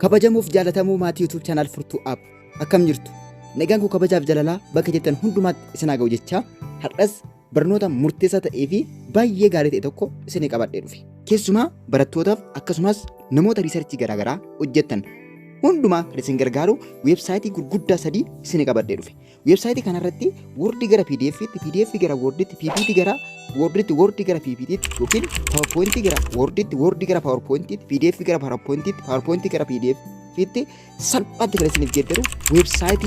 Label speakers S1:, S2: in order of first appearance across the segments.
S1: Kabajamuuf jaalatamuu maatii YouTube channel Furtuu App, akkam jirtu? Nagaan koo kabajaaf jaalalaa bakka jirtan hundumaatti isin haa ga'u jechaa, har'as barnoota murteessaa ta'ee fi baay'ee gaarii ta'e tokko isinii qabadhee dhufe. Keessumaa barattootaaf, akkasumas namoota research garaagaraa hojjettan hundumaa kan isin gargaaru website gurguddaa sadii isinii qabadhee dhufe. Website kanarratti Word gara PDF'tti, PDF gara Word'tti, PPT gara Word'tti, Word gara PPT'tti yookiin PowerPoint gara Word'tti, Word gara PowerPoint'tti, PDF gara PowerPoint'tti, PowerPoint gara PDF'tti salphaatti kan isiniif geeddaru website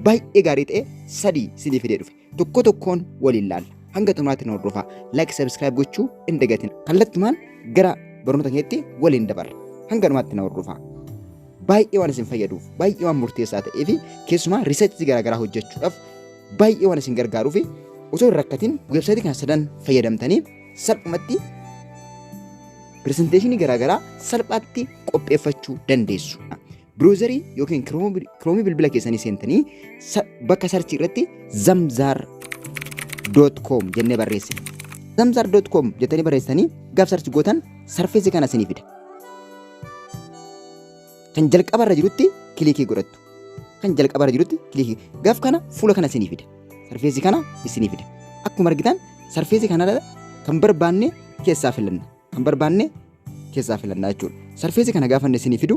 S1: baay'ee gaarii ta'e sadii isiniif fidee dhufe. Tokko tokkoon waliin laalla. Hanga xumuraatti nu hordofaa. Like, subscribe gochuu hin dagatin. Kallattumaan gara barnoota keenyatti waliin dabarra. Hanga dhumaatti na hordofaa. Baay'ee waan isin fayyaduuf, baay'ee waan murteessaa ta'ee fi keessumaa research garaagaraa hojjechuudhaaf baay'ee waan isin gargaaruu fi osoo hin rakkatin website kana sadan fayyadamtanii salphumatti presentation garaagaraa salphaatti qopheeffachuu dandeessu. Browser yookiin Chrome bilbila keessanii seentanii bakka search irratti zamzar.com jennee barreessina. Zamzar.com jettanii barreessitanii gaaf search gootan surface kana isinii fida. Kan jalqabarra jirutti click godhattu. Kan jalqabarra jirutti click gaaf kana fuula kana isinii fida. Surface kana isinii fida. Akkuma argitan surface kanarra kan barbaanne keessaa filanna. Kan barbaanne keessaa filanna jechuudha. Surface kana gaafa inni isinii fidu,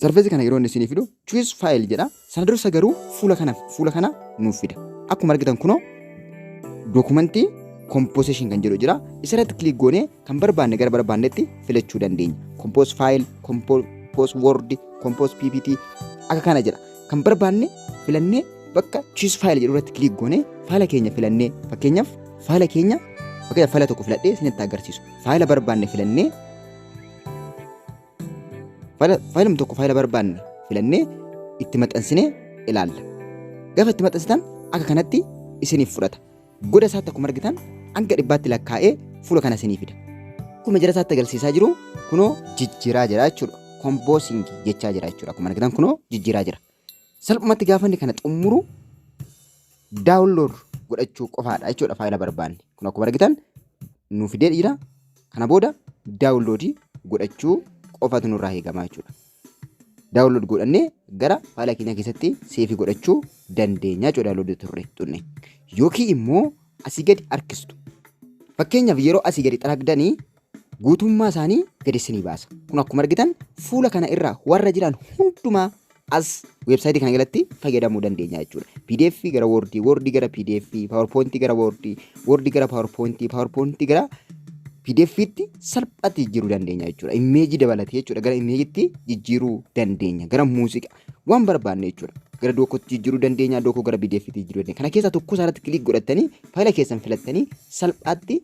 S1: surface kana yeroo inni isinii fidu, choose file jedha. Sana dursa garuu fuula kana nuuf fida. Akkuma argitan kunoo document composition kan jedhu jira. Isarratti click goonee kan barbaanne gara barbaannetti filachuu dandeenya. Compose file, compose Word, compose PPT akka kana jedha. Kan barbaanne filannee bakka choose file jedhu irratti click goonee faayila keenya filannee, fakkeenyaaf faayila tokko filadhee isinitti agarsiisu. Faayila barbaanne filannee, faayiluma tokko, faayila barbaanne filannee itti maxxansinee ilaalla. Gaafa itti maxxansitan akka kanatti isiniif fudhata. Goda isaatti akkuma argitan hanga 100tti lakkaa'ee fuula kana isinii fida. Akkuma jara isaatti agarsiisaa jiru kunoo jijjiiraa jira jechuudha. Composing jechaa jira jechuudha. Akkuma argitan kunoo jijjiiraa jira. Salphumatti gaafa inni kana xumuru download godhachuu qofaadha jechuudha faayila barbaanne. Kun akkuma argitan nu fidee jira. Kana booda download godhachuu qofatu nurraa eegama jechuudha. Download godhannee gara faayila keenya keessatti save godhachuu dandeenya jechuudha, download turre xunne. Yookiin immoo asii gadi harkistu. Fakkeenyaaf yeroo asii gadi xaragdanii guutummaa isaanii gadi isinii baasa. Kun akkuma argitan fuula kana irraa warra jiran hundumaa as website kana jalatti fayyadamuu dandeenya jechuudha. PDF gara Word, Word gara PDF, PowerPoint gara Word, Word gara PowerPoint, PowerPoint gara PDF'tti salphaatti jijjiiruu dandeenya jechuudha. Image dabalatee jechuudha, gara imagetti jijjiiruu dandeenya. Gara muuziqaa waan barbaanne jechuudha. Gara docootti jijjiiruu dandeenya, docoo gara PDF'tti jijjiiruu dandeenya. Kana keessaa tokko isaarratti click godhattanii faayila keessan filattanii salphaatti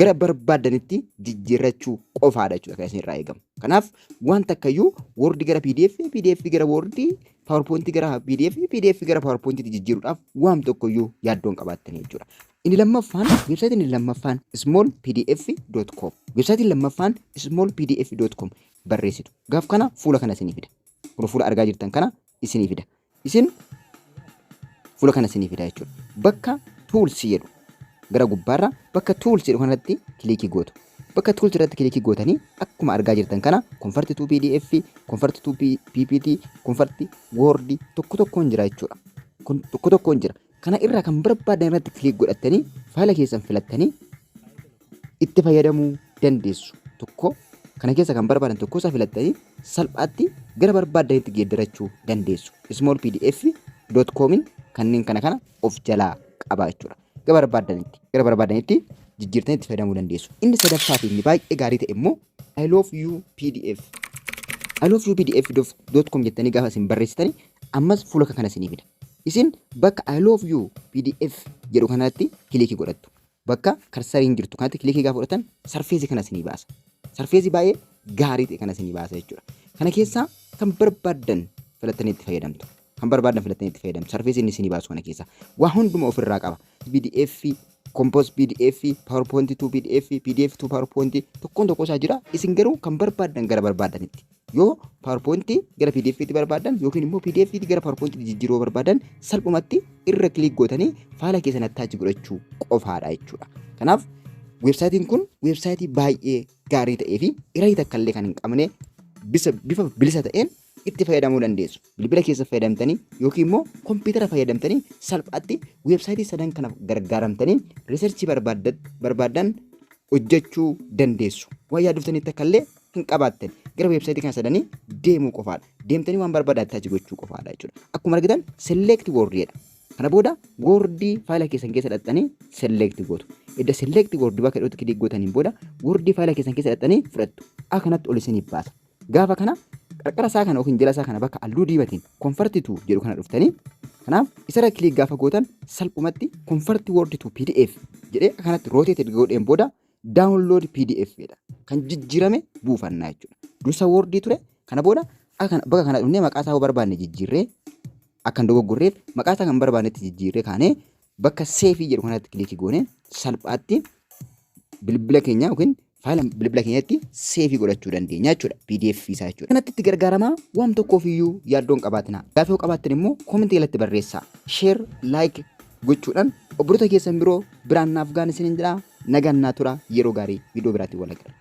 S1: gara barbaadanitti jijjiirrachuu qofaadha jechuudha kan isin irraa eegamu. Kanaaf wanta akkayyuu Word gara PDF, PDF gara Word, PowerPoint gara PDF, PDF gara PowerPoint jijjiiruudhaaf waan tokkoyyuu yaaddoon qabaattanii jechuudha. Inni lammaffaan, websiteiin inni lammaffaan smallpdf.com. Websiteiin lammaffaan smallpdf.com barreessitu. Gaaf kana fuula kana isinii fida. Kun fuula argaa jirtan kana isinii fida. Isin fuula kana isinii fida jechuudha. Bakka tools jedhu gara gubbaarra, bakka tools jedhu kanatti click gootu. Bakka tools irratti click gootanii akkuma argaa jirtan kana convert to PDF, convert to PPT, convert Word tokko tokkoon jira jechuudha. Kun tokko tokkoon jira. Kana irraa kan barbaadan irratti click godhattanii faayila keessan filattanii itti fayyadamuu dandeessu. Tokko kana keessa kan barbaadan tokko isaa filattanii salphaatti gara barbaadanitti geeddarachuu dandeessu. Smallpdf.comin kanneen kana kana of jalaa qaba jechuudha. Gara barbaadanitti jijjiirtanii itti fayyadamuu dandeessu. Inni sadaffaa fi inni baay'ee gaarii ta'e immoo I love you PDF. I love you PDF.com jettanii gaafa isin barreessitanii ammas fuula kana isinii fida. Isin bakka I love you PDF jedhu kanatti click godhattu. Bakka cursoriin jirtu kanatti click gaafa godhatan surface kana isinii baasa. Surface baay'ee gaarii ta'e kana isinii baasa jechuudha. Kana keessaa kan barbaaddan filattanii itti fayyadamtu. Kan barbaaddan filattanii itti fayyadamtu. Surface inni isinii baasu kana keessaa waa hunduma ofirraa qaba. PDF, Compose PDF, PowerPoint to PDF, PDF to PowerPoint tokkoon tokko isaa jira. Isin garuu kan barbaaddan gara barbaadanitti. Yoo PowerPoint gara PDF tti barbaadan yookiin immoo PDF gara PowerPoint jijjiiruu barbaadan, salphumatti irra click gootanii faayila keessan attach godhachuu qofaadha jechuudha. Kanaaf Weebsaayitiin kun weebsaayitii baay'ee gaarii ta'ee fi error takka illee kan hin qabne, bifa bilisa ta'een itti fayyadamuu dandeessu. Bilbila keessa fayyadamtanii yookiin immoo kompiitara fayyadamtanii salphaatti weebsaayitii sadan kana gargaaramtanii research barbaaddan hojjechuu dandeessu. Waan yaadduftanii takka illee hin qabaattan. Gara weebsaayitii kana sadanii deemuu qofaadha. Deemtanii waan barbaadan attach gochuu qofaadha jechuudha. Akkuma argitan select word jedha. Kana booda Word faayila keessan keessa dhaqxanii select gootu. Edda select word bakka iddootti click gootaniin booda Word faayila keessan keessa dhaqxanii fudhattu. Akka kanatti ol isiniif baasa. Gaafa kana qarqara isaa kana yookiin jala isaa kana bakka halluu diimatiin "convert to" jedhu kana dhuftanii, kanaaf isarra click gaafa gootan salphumatti "convert Word to PDF" jedhee akka kanatti rotate godheen booda "download PDF" jedha. Kan jijjiirame buufannaa jechuudha. Dursa Word ture, kana booda bakka kana dhufnee maqaa isaa yoo barbaanne jijjiirree, akka hin dogoggorreef maqaa isaa kan barbaannetti jijjiirree kaanee bakka "save" jedhu kanatti click goonee salphaatti bilbila keenya yookiin faayila bilbila keenyatti save godhachuu dandeenya jechuudha. PDF isaa jechuudha. Kanatti itti gargaaramaa, waan tokkoof iyyuu yaaddoon qabaatina. Gaaffii yoo qabaattan immoo comment jalatti barreessaa. Share, like gochuudhaan obboloota keessan biroo biraan naaf gaan isiniin jedha. Nagaan naa tura, yeroo gaarii, viidiyoo biraatti wal agarra.